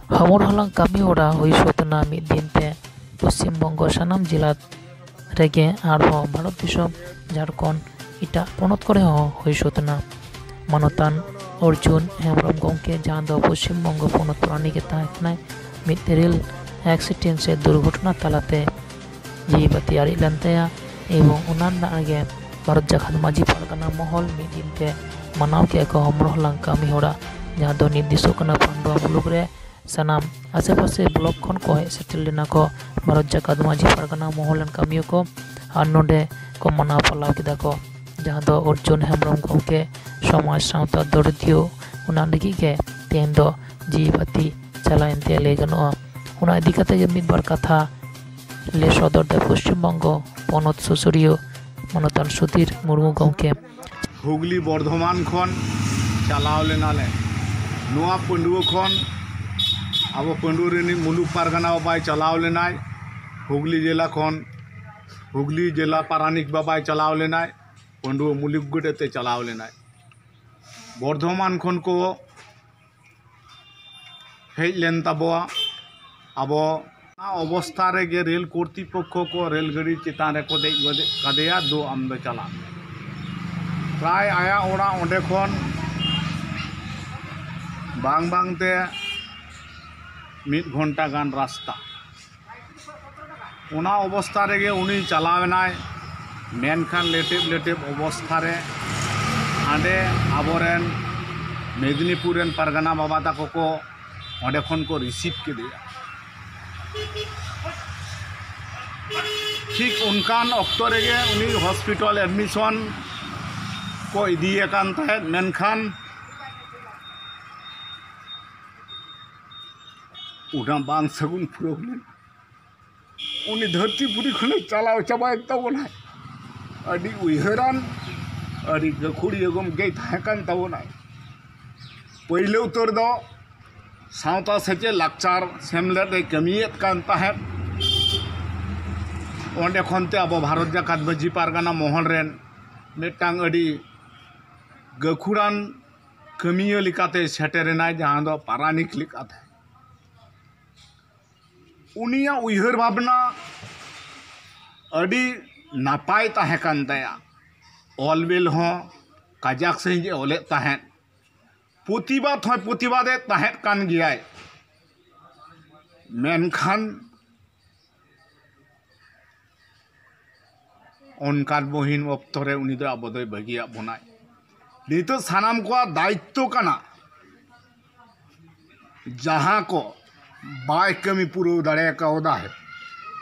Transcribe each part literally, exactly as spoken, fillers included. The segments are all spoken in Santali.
ᱦᱚᱢᱚᱨ ᱦᱟᱞᱟᱝ ᱠᱟᱹᱢᱤ ᱦᱚᱨᱟ ᱦᱩᱭ ᱥᱟᱹᱛ ᱮᱱᱟ ᱢᱤᱫ ᱫᱤᱱ ᱛᱮ᱾ ᱯᱚᱥᱪᱤᱢ ᱵᱚᱝᱜᱚ ᱥᱟᱱᱟᱢ ᱡᱮᱞᱟ ᱨᱮᱜᱮ ᱟᱨᱦᱚᱸ ᱵᱷᱟᱨᱚᱛ ᱫᱤᱥᱚᱢ ᱡᱷᱟᱲᱠᱷᱚᱸᱰ ᱮᱴᱟᱜ ᱯᱚᱱᱚᱛ ᱠᱚᱨᱮ ᱦᱚᱸ ᱦᱩᱭ ᱥᱟᱹᱛ ᱮᱱᱟ᱾ ᱢᱟᱱᱚᱛᱟᱱ ᱚᱨᱡᱩᱱ ᱦᱮᱢᱵᱨᱚᱢ ᱜᱚᱢᱠᱮ, ᱡᱟᱦᱟᱸ ᱫᱚ ᱯᱚᱥᱪᱤᱢ ᱵᱚᱝᱜᱚ ᱯᱚᱱᱚᱛ ᱯᱟᱨᱟᱱᱤᱠ ᱮ ᱛᱟᱦᱮᱸ ᱠᱟᱱᱟᱭ, ᱢᱤᱫ ᱨᱮᱞ ᱮᱠᱥᱤᱰᱮᱱᱴ ᱥᱮ ᱫᱩᱨᱜᱷᱚᱴᱚᱱᱟ ᱛᱟᱞᱟᱛᱮ ᱡᱤᱣᱤ ᱵᱟᱹᱛᱤ ᱟᱲᱤᱡ ᱞᱮᱱ ᱛᱟᱭᱟ᱾ ᱮᱵᱚᱝ ᱚᱱᱟ ᱨᱮᱱᱟᱜ ᱜᱮ ᱵᱷᱟᱨᱚᱛ ᱡᱟᱠᱟᱛ ᱢᱟᱹᱡᱷᱤ ᱯᱟᱨᱜᱟᱱᱟ ᱢᱚᱦᱚᱞ ᱢᱤᱫ ᱫᱤᱱ ᱛᱮ ᱢᱟᱱᱟᱣ ᱠᱮᱫᱼᱟ ᱠᱚ ᱦᱚᱢᱚᱨ ᱦᱟᱞᱟᱝ ᱠᱟᱹᱢᱤ ᱦᱚᱨᱟ, ᱡᱟᱦᱟᱸ ᱫᱚ ᱱᱤᱨᱫᱮᱥᱚᱜ ᱠᱟᱱᱟ ᱯᱟᱱᱰᱩᱣᱟ ᱢᱩᱞᱩᱠ ᱨᱮ ᱥᱟᱱᱟᱢ ᱟᱥᱮ ᱯᱟᱥᱮ ᱵᱞᱚᱠ ᱠᱷᱚᱱ ᱠᱚ ᱦᱮᱡ ᱥᱮᱴᱮᱨ ᱞᱮᱱᱟ ᱠᱚ ᱵᱷᱟᱨᱚᱛ ᱡᱟᱠᱟᱛ ᱢᱟᱹᱡᱷᱤ ᱯᱟᱨᱜᱟᱱᱟ ᱢᱚᱦᱚᱞ ᱨᱮᱱ ᱠᱟᱹᱢᱤᱭᱟᱹ ᱠᱚ, ᱟᱨ ᱱᱚᱰᱮ ᱠᱚ ᱢᱟᱱᱟᱣ ᱯᱟᱞᱟᱣ ᱠᱮᱫᱟ ᱠᱚ, ᱡᱟᱦᱟᱸ ᱫᱚ ᱚᱨᱡᱩᱱ ᱦᱮᱢᱵᱨᱚᱢ ᱜᱚᱢᱠᱮ ᱥᱚᱢᱟᱡᱽ ᱥᱟᱶᱛᱟ ᱫᱚᱨᱚᱫᱤᱭᱟᱹ ᱚᱱᱟ ᱞᱟᱹᱜᱤᱫ ᱜᱮ ᱛᱮᱦᱮᱧ ᱫᱚ ᱡᱤᱣᱤ ᱵᱟᱹᱛᱤ ᱪᱟᱞᱟᱣᱮᱱ ᱛᱮ ᱞᱟᱹᱭ ᱜᱟᱱᱚᱜᱼᱟ᱾ ᱚᱱᱟ ᱤᱫᱤ ᱠᱟᱛᱮ ᱜᱮ ᱢᱤᱫ ᱵᱟᱨ ᱠᱟᱛᱷᱟ ᱞᱟᱹᱭ ᱥᱚᱫᱚᱨ ᱫᱟ ᱯᱚᱥᱪᱤᱢ ᱵᱚᱝᱜᱚ ᱯᱚᱱᱚᱛ ᱥᱩᱥᱟᱹᱨᱤᱭᱟᱹ ᱢᱟᱱᱚᱛᱟᱱ ᱥᱩᱫᱷᱤᱨ ᱢᱩᱨᱢᱩ ᱜᱚᱢᱠᱮ᱾ ᱦᱩᱜᱽᱞᱤ ᱵᱚᱨᱫᱷᱚᱢᱟᱱ ᱠᱷᱚᱱ ᱪᱟᱞᱟᱣ ᱞᱮᱱᱟᱞᱮ᱾ ᱱᱚᱣᱟ ᱯᱟᱺᱰᱩᱣᱟᱹ ᱠᱷᱚᱱ ᱟᱵᱚ ᱯᱟᱺᱰᱩᱣᱟᱹ ᱨᱤᱱᱤᱡ ᱢᱩᱞᱩᱠ ᱯᱟᱨᱜᱟᱱᱟ ᱵᱟᱵᱟᱭ ᱪᱟᱞᱟᱣ ᱞᱮᱱᱟᱭ, ᱦᱩᱜᱽᱞᱤ ᱡᱮᱞᱟ ᱠᱷᱚᱱ ᱦᱩᱜᱽᱞᱤ ᱡᱮᱞᱟ ᱯᱟᱨᱟᱱᱤᱠ ᱵᱟᱵᱟᱭ ᱪᱟᱞᱟᱣ ᱞᱮᱱᱟᱭ, ᱯᱟᱺᱰᱩᱣᱟᱹ ᱢᱩᱞᱩᱠ ᱜᱚᱰᱮᱛ ᱮ ᱪᱟᱞᱟᱣ ᱞᱮᱱᱟᱭ᱾ ᱵᱚᱨᱫᱷᱚᱢᱟᱱ ᱠᱷᱚᱱ ᱠᱚ ᱦᱮᱡ ᱞᱮᱱ ᱛᱟᱵᱚᱣᱟ᱾ ᱟᱵᱚ ᱚᱱᱟ ᱚᱵᱚᱥᱛᱷᱟ ᱨᱮᱜᱮ ᱨᱮᱞ ᱠᱚᱨᱛᱨᱤᱯᱚᱠᱠᱷᱚ ᱠᱚ ᱨᱮᱞ ᱜᱟᱹᱰᱤ ᱪᱮᱛᱟᱱ ᱨᱮᱠᱚ ᱫᱮᱡ ᱜᱚᱫ ᱠᱟᱫᱮᱭᱟ, "ᱫᱩ, ᱟᱢ ᱫᱚ ᱪᱟᱞᱟᱜ ᱢᱮ᱾" ᱯᱨᱟᱭ ᱟᱭᱟᱜ ᱚᱲᱟᱜ ᱚᱸᱰᱮ ᱠᱷᱚᱱ ᱵᱟᱝ ᱵᱟᱝᱛᱮ ᱢᱤᱫ ᱜᱷᱚᱱᱴᱟ ᱜᱟᱱ ᱨᱟᱥᱛᱟ᱾ ᱚᱱᱟ ᱚᱵᱚᱥᱛᱷᱟ ᱨᱮᱜᱮ ᱩᱱᱤ ᱪᱟᱞᱟᱣ ᱮᱱᱟᱭ᱾ ᱢᱮᱱᱠᱷᱟᱱ ᱞᱮᱴᱮᱵ ᱞᱮᱴᱮᱵ ᱚᱵᱚᱥᱛᱷᱟ ᱨᱮ ᱦᱟᱸᱰᱮ ᱟᱵᱚᱨᱮᱱ ᱢᱮᱫᱽᱱᱤᱯᱩᱨ ᱨᱮᱱ ᱯᱟᱨᱜᱟᱱᱟ ᱵᱟᱵᱟ ᱛᱟᱠᱚ ᱠᱚ ᱚᱸᱰᱮ ᱠᱷᱚᱱ ᱠᱚ ᱨᱤᱥᱤᱵᱷ ᱠᱮᱫᱮᱭᱟ᱾ ᱴᱷᱤᱠ ᱚᱱᱠᱟᱱ ᱚᱠᱛᱚ ᱨᱮᱜᱮ ᱩᱱᱤ ᱦᱚᱥᱯᱤᱴᱟᱞ ᱮᱰᱢᱤᱥᱚᱱ ᱠᱚ ᱤᱫᱤᱭᱮ ᱠᱟᱱ ᱛᱟᱦᱮᱸᱫ, ᱢᱮᱱᱠᱷᱟᱱ ᱚᱱᱟ ᱵᱟᱝ ᱥᱟᱹᱜᱩᱱ ᱯᱨᱚᱵᱞᱮᱢ ᱩᱱᱤ ᱫᱷᱟᱹᱨᱛᱤ ᱯᱩᱨᱤ ᱠᱷᱚᱱᱮ ᱪᱟᱞᱟᱣ ᱪᱟᱵᱟᱭᱮᱱ ᱛᱟᱵᱚᱱᱟᱭ᱾ ᱟᱹᱰᱤ ᱩᱭᱦᱟᱹᱨᱟᱱ, ᱟᱹᱰᱤ ᱜᱟᱹᱠᱷᱩᱲᱤᱭᱟᱹ ᱜᱚᱢᱠᱮᱭ ᱛᱟᱦᱮᱸ ᱠᱟᱱ ᱛᱟᱵᱚᱱᱟᱭ᱾ ᱯᱳᱭᱞᱳ ᱩᱛᱟᱹᱨ ᱫᱚ ᱥᱟᱶᱛᱟ ᱥᱮᱪᱮᱫ ᱞᱟᱠᱪᱟᱨ ᱥᱮᱢᱞᱮᱫ ᱨᱮ ᱠᱟᱹᱢᱤᱭᱮᱫ ᱠᱟᱱ ᱛᱟᱦᱮᱸᱫ᱾ ᱚᱸᱰᱮ ᱠᱷᱚᱱ ᱛᱮ ᱟᱵᱚ ᱵᱷᱟᱨᱚᱛ ᱡᱟᱠᱟᱛ ᱢᱟᱹᱡᱷᱤ ᱯᱟᱨᱜᱟᱱᱟ ᱢᱚᱦᱚᱞ ᱨᱮᱱ ᱢᱤᱫᱴᱟᱝ ᱟᱹᱰᱤ ᱜᱟᱹᱠᱷᱩᱲᱟᱱ ᱠᱟᱹᱢᱤᱭᱟᱹ ᱞᱮᱠᱟᱛᱮ ᱥᱮᱴᱮᱨ ᱮᱱᱟᱭ, ᱡᱟᱦᱟᱸ ᱫᱚ ᱯᱟᱨᱟᱱᱤᱠ ᱞᱮᱠᱟᱛᱮ᱾ ᱩᱱᱤᱭᱟᱜ ᱩᱭᱦᱟᱹᱨ ᱵᱷᱟᱵᱽᱱᱟ ᱟᱹᱰᱤ ᱱᱟᱯᱟᱭ ᱛᱟᱦᱮᱸ ᱠᱟᱱ ᱛᱟᱭᱟ᱾ ᱚᱞ ᱵᱤᱞ ᱦᱚᱸ ᱠᱟᱡᱟᱠ ᱥᱟᱺᱦᱤᱡ ᱮ ᱚᱞᱮᱫ ᱛᱟᱦᱮᱸᱫ᱾ ᱯᱨᱚᱛᱤᱵᱟᱫ ᱦᱚᱸᱭ ᱯᱨᱚᱛᱤᱵᱟᱫᱮᱫ ᱛᱟᱦᱮᱸᱫ ᱠᱟᱱ ᱜᱮᱭᱟᱭ᱾ ᱢᱮᱱᱠᱷᱟᱱ ᱚᱱᱠᱟᱱ ᱢᱩᱦᱤᱢ ᱚᱠᱛᱚ ᱨᱮ ᱩᱱᱤ ᱫᱚ ᱟᱵᱚ ᱫᱚᱭ ᱵᱟᱹᱜᱤᱭᱟᱫ ᱵᱚᱱᱟᱭ᱾ ᱱᱤᱛᱚᱜ ᱥᱟᱱᱟᱢ ᱠᱚᱣᱟᱜ ᱫᱟᱭᱤᱛᱛᱚ ᱠᱟᱱᱟ, ᱡᱟᱦᱟᱸ ᱠᱚ ᱵᱟᱭ ᱠᱟᱹᱢᱤ ᱯᱩᱨᱟᱹᱣ ᱫᱟᱲᱮ ᱠᱟᱣᱫᱟᱭ,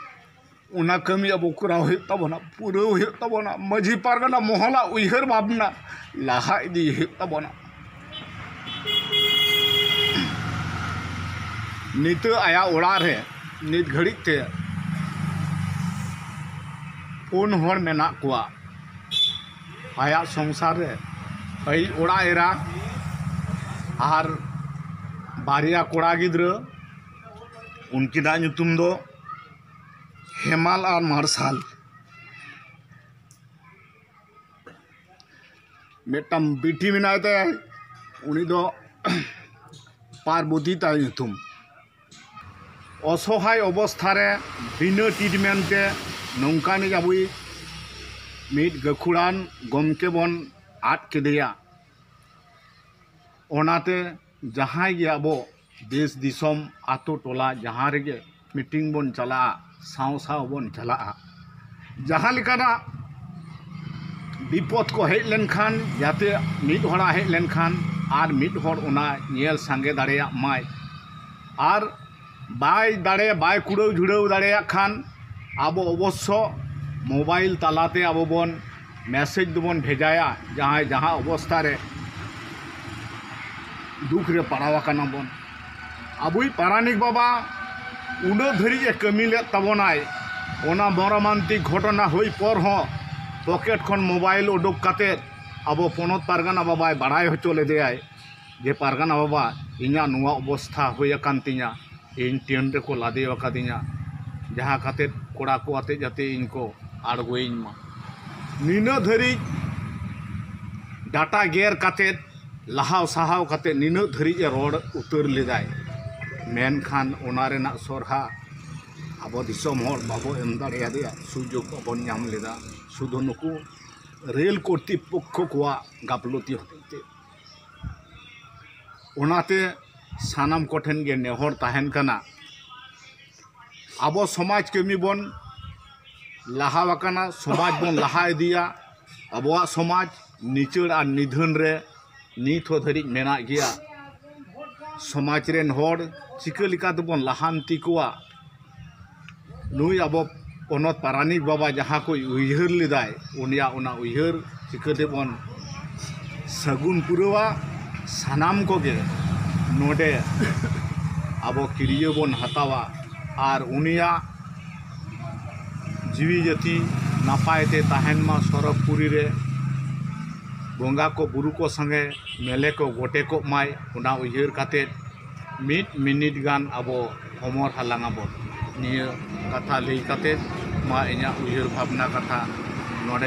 ᱚᱱᱟ ᱠᱟᱹᱢᱤ ᱟᱵᱚ ᱠᱚᱨᱟᱣ ᱦᱩᱭᱩᱜ ᱛᱟᱵᱚᱱᱟ, ᱯᱩᱨᱟᱹᱣ ᱦᱩᱭᱩᱜ ᱛᱟᱵᱚᱱᱟ᱾ ᱢᱟᱹᱡᱷᱤ ᱯᱟᱨᱜᱟᱱᱟ ᱢᱚᱦᱚᱞᱟᱜ ᱩᱭᱦᱟᱹᱨ ᱵᱷᱟᱵᱽᱱᱟ ᱞᱟᱦᱟ ᱤᱫᱤ ᱦᱩᱭᱩᱜ ᱛᱟᱵᱚᱱᱟ᱾ ᱱᱤᱛᱚᱜ ᱟᱭᱟᱜ ᱚᱲᱟᱜ ᱨᱮ ᱱᱤᱛ ᱜᱷᱟᱹᱲᱤᱡ ᱛᱮ ᱯᱩᱱ ᱦᱚᱲ ᱢᱮᱱᱟᱜ ᱠᱚᱣᱟ᱾ ᱟᱭᱟᱜ ᱥᱚᱝᱥᱟᱨ ᱨᱮ ᱟᱭᱤᱡ ᱚᱲᱟᱜ ᱮᱨᱟ ᱟᱨ ᱵᱟᱨᱭᱟ ᱠᱚᱲᱟ ᱜᱤᱫᱽᱨᱟᱹ, ᱩᱱᱠᱤᱱᱟᱜ ᱧᱩᱛᱩᱢ ᱫᱚ ᱦᱮᱢᱟᱞ ᱟᱨ ᱢᱟᱨᱥᱟᱞ᱾ ᱢᱤᱫᱴᱟᱝ ᱵᱤᱴᱤ ᱢᱮᱱᱟᱭ ᱛᱟᱭᱟ, ᱩᱱᱤ ᱫᱚ ᱯᱟᱨᱵᱚᱛᱤ ᱛᱟᱭ ᱧᱩᱛᱩᱢ᱾ ᱚᱥᱚᱦᱟᱭ ᱚᱵᱚᱥᱛᱷᱟ ᱨᱮ ᱵᱤᱱᱟᱹ ᱴᱨᱤᱴᱢᱮᱱᱴ ᱛᱮ ᱱᱚᱝᱠᱟᱱᱤᱡ ᱟᱵᱚᱭᱤᱡ ᱢᱤᱫ ᱜᱟᱹᱠᱷᱩᱲᱟᱱ ᱜᱚᱢᱠᱮ ᱵᱚᱱ ᱟᱫ ᱠᱮᱫᱮᱭᱟ᱾ ᱚᱱᱟᱛᱮ ᱡᱟᱦᱟᱸᱭ ᱜᱮ ᱟᱵᱚ ᱫᱮᱥ ᱫᱤᱥᱚᱢ ᱟᱛᱳ ᱴᱚᱞᱟ ᱡᱟᱦᱟᱸ ᱨᱮᱜᱮ ᱢᱤᱴᱤᱝ ᱵᱚᱱ ᱪᱟᱞᱟᱜᱼᱟ, ᱥᱟᱶ ᱥᱟᱶ ᱵᱚᱱ ᱪᱟᱞᱟᱜᱼᱟ, ᱡᱟᱦᱟᱸ ᱞᱮᱠᱟᱱᱟᱜ ᱵᱤᱯᱚᱫ ᱠᱚ ᱦᱮᱡ ᱞᱮᱱᱠᱷᱟᱱ ᱡᱟᱛᱮ ᱢᱤᱫ ᱦᱚᱲᱟᱜ ᱦᱮᱡ ᱞᱮᱱᱠᱷᱟᱱ ᱟᱨ ᱢᱤᱫ ᱦᱚᱲ ᱚᱱᱟ ᱧᱮᱞ ᱥᱟᱸᱜᱮ ᱫᱟᱲᱮᱭᱟᱜ ᱢᱟᱭ᱾ ᱟᱨ ᱵᱟᱭ ᱫᱟᱲᱮ, ᱵᱟᱭ ᱠᱩᱲᱟᱹᱣ ᱡᱷᱩᱲᱟᱹᱣ ᱫᱟᱲᱮᱭᱟᱜ ᱠᱷᱟᱱ ᱟᱵᱚ ᱚᱵᱚᱥᱥᱚ ᱢᱳᱵᱟᱭᱤᱞ ᱛᱟᱞᱟᱛᱮ ᱟᱵᱚ ᱵᱚᱱ ᱢᱮᱥᱮᱡᱽ ᱫᱚᱵᱚᱱ ᱵᱷᱮᱡᱟᱭᱟ, ᱡᱟᱦᱟᱸᱭ ᱡᱟᱦᱟᱸ ᱚᱵᱚᱥᱛᱷᱟ ᱨᱮ ᱫᱩᱠ ᱨᱮ ᱯᱟᱲᱟᱣ ᱟᱠᱟᱱᱟ ᱵᱚᱱ᱾ ᱟᱵᱚᱭᱤᱡ ᱯᱟᱨᱟᱱᱤᱠ ᱵᱟᱵᱟ ᱩᱱᱟᱹᱜ ᱫᱷᱟᱹᱨᱤᱡ ᱮ ᱠᱟᱹᱢᱤ ᱞᱮᱫ ᱛᱟᱵᱚᱱᱟᱭ, ᱚᱱᱟ ᱢᱚᱨᱢᱟᱱᱛᱤᱠ ᱜᱷᱚᱴᱚᱱᱟ ᱦᱩᱭ ᱯᱚᱨ ᱦᱚᱸ ᱯᱚᱠᱮᱴ ᱠᱷᱚᱱ ᱢᱳᱵᱟᱭᱤᱞ ᱩᱰᱩᱠ ᱠᱟᱛᱮᱫ ᱟᱵᱚ ᱯᱚᱱᱚᱛ ᱯᱟᱨᱜᱟᱱᱟ ᱵᱟᱵᱟᱭ ᱵᱟᱲᱟᱭ ᱦᱚᱪᱚ ᱞᱮᱫᱮᱭᱟᱭ ᱡᱮ, "ᱯᱟᱨᱜᱟᱱᱟ ᱵᱟᱵᱟ, ᱤᱧᱟᱹᱜ ᱱᱚᱣᱟ ᱚᱵᱚᱥᱛᱷᱟ ᱦᱩᱭ ᱟᱠᱟᱱ ᱛᱤᱧᱟ, ᱤᱧ ᱴᱨᱮᱱ ᱨᱮᱠᱚ ᱞᱟᱫᱮ ᱟᱠᱟᱫᱤᱧᱟ, ᱡᱟᱦᱟᱸ ᱠᱟᱛᱮᱫ ᱠᱚᱲᱟ ᱠᱚ ᱟᱛᱮᱫ ᱡᱟᱛᱮ ᱤᱧ ᱠᱚ ᱟᱬᱜᱚᱭᱤᱧ ᱢᱟ᱾" ᱱᱤᱱᱟᱹᱜ ᱫᱷᱟᱹᱨᱤᱡ ᱰᱟᱴᱟ ᱜᱮᱨ ᱠᱟᱛᱮᱫ, ᱞᱟᱦᱟᱣ ᱥᱟᱦᱟᱣ ᱠᱟᱛᱮᱫ ᱱᱤᱱᱟᱹᱜ ᱫᱷᱟᱹᱨᱤᱡ ᱮ ᱨᱚᱲ ᱩᱛᱟᱹᱨ ᱞᱮᱫᱟᱭ, ᱢᱮᱱᱠᱷᱟᱱ ᱚᱱᱟ ᱨᱮᱱᱟᱜ ᱥᱚᱨᱦᱟ ᱟᱵᱚ ᱫᱤᱥᱚᱢ ᱦᱚᱲ ᱵᱟᱵᱚ ᱮᱢ ᱫᱟᱲᱮᱭᱟᱫᱮᱭᱟ, ᱥᱩᱡᱳᱜᱽ ᱵᱟᱵᱚᱱ ᱧᱟᱢ ᱞᱮᱫᱟ, ᱥᱩᱫᱷᱩ ᱱᱩᱠᱩ ᱨᱮᱞ ᱠᱚᱨᱛᱨᱤᱯᱚᱠᱠᱷᱚ ᱠᱚᱣᱟᱜ ᱜᱟᱯᱞᱚᱛᱤ ᱦᱚᱛᱮᱡ ᱛᱮ᱾ ᱚᱱᱟᱛᱮ ᱥᱟᱱᱟᱢ ᱠᱚᱴᱷᱮᱱ ᱜᱮ ᱱᱮᱦᱚᱨ ᱛᱟᱦᱮᱱ ᱠᱟᱱᱟ, ᱟᱵᱚ ᱥᱚᱢᱟᱡᱽ ᱠᱟᱹᱢᱤ ᱵᱚᱱ ᱞᱟᱦᱟ ᱟᱠᱟᱱᱟ, ᱥᱚᱢᱟᱡᱽ ᱵᱚᱱ ᱞᱟᱦᱟ ᱤᱫᱤᱭᱟ᱾ ᱟᱵᱚᱣᱟᱜ ᱥᱚᱢᱟᱡᱽ ᱱᱤᱪᱟᱹᱲ ᱟᱨ ᱱᱤᱫᱷᱟᱹᱱ ᱨᱮ ᱱᱤᱛ ᱦᱚᱸ ᱫᱷᱟᱹᱨᱤᱡ ᱢᱮᱱᱟᱜ ᱜᱮᱭᱟ᱾ ᱥᱚᱢᱟᱡᱽ ᱨᱮᱱ ᱦᱚᱲ ᱪᱤᱠᱟᱹ ᱞᱮᱠᱟ ᱛᱮᱵᱚᱱ ᱞᱟᱦᱟᱱᱛᱤ ᱠᱚᱣᱟ, ᱱᱩᱭ ᱟᱵᱚ ᱯᱚᱱᱚᱛ ᱯᱟᱨᱟᱱᱤᱠ ᱵᱟᱵᱟ ᱡᱟᱦᱟᱸ ᱠᱚᱭ ᱩᱭᱦᱟᱹᱨ ᱞᱮᱫᱟᱭ, ᱩᱱᱤᱭᱟᱜ ᱚᱱᱟ ᱩᱭᱦᱟᱹᱨ ᱪᱤᱠᱟᱹ ᱛᱮᱵᱚᱱ ᱥᱟᱹᱜᱩᱱ ᱯᱩᱨᱟᱹᱣᱟ, ᱥᱟᱱᱟᱢ ᱠᱚᱜᱮ ᱱᱚᱰᱮ ᱟᱵᱚ ᱠᱤᱨᱭᱟᱹ ᱵᱚᱱ ᱦᱟᱛᱟᱣᱟ ᱟᱨ ᱩᱱᱤᱭᱟᱜ ᱡᱤᱣᱤ ᱡᱟᱹᱛᱤ ᱱᱟᱯᱟᱭ ᱛᱮ ᱛᱟᱦᱮᱱ ᱢᱟ ᱥᱚᱨᱚᱜᱽᱯᱩᱨᱤ ᱨᱮ, ᱵᱚᱸᱜᱟ ᱠᱚ ᱵᱩᱨᱩ ᱠᱚ ᱥᱚᱸᱜᱮ ᱢᱮᱞᱮ ᱠᱚ ᱜᱚᱴᱮ ᱠᱚᱜ ᱢᱟᱭ, ᱚᱱᱟ ᱩᱭᱦᱟᱹᱨ ᱠᱟᱛᱮᱫ ᱢᱤᱫ ᱢᱤᱱᱤᱴ ᱜᱟᱱ ᱟᱵᱚ ᱦᱚᱢᱚᱨ ᱦᱟᱞᱟᱝ ᱟᱵᱚᱱ᱾ ᱱᱤᱭᱟᱹ ᱠᱟᱛᱷᱟ ᱞᱟᱹᱭ ᱠᱟᱛᱮᱫ ᱢᱟ ᱤᱧᱟᱹᱜ ᱩᱭᱦᱟᱹᱨ ᱵᱷᱟᱵᱽᱱᱟ ᱠᱟᱛᱷᱟ ᱱᱚᱰᱮ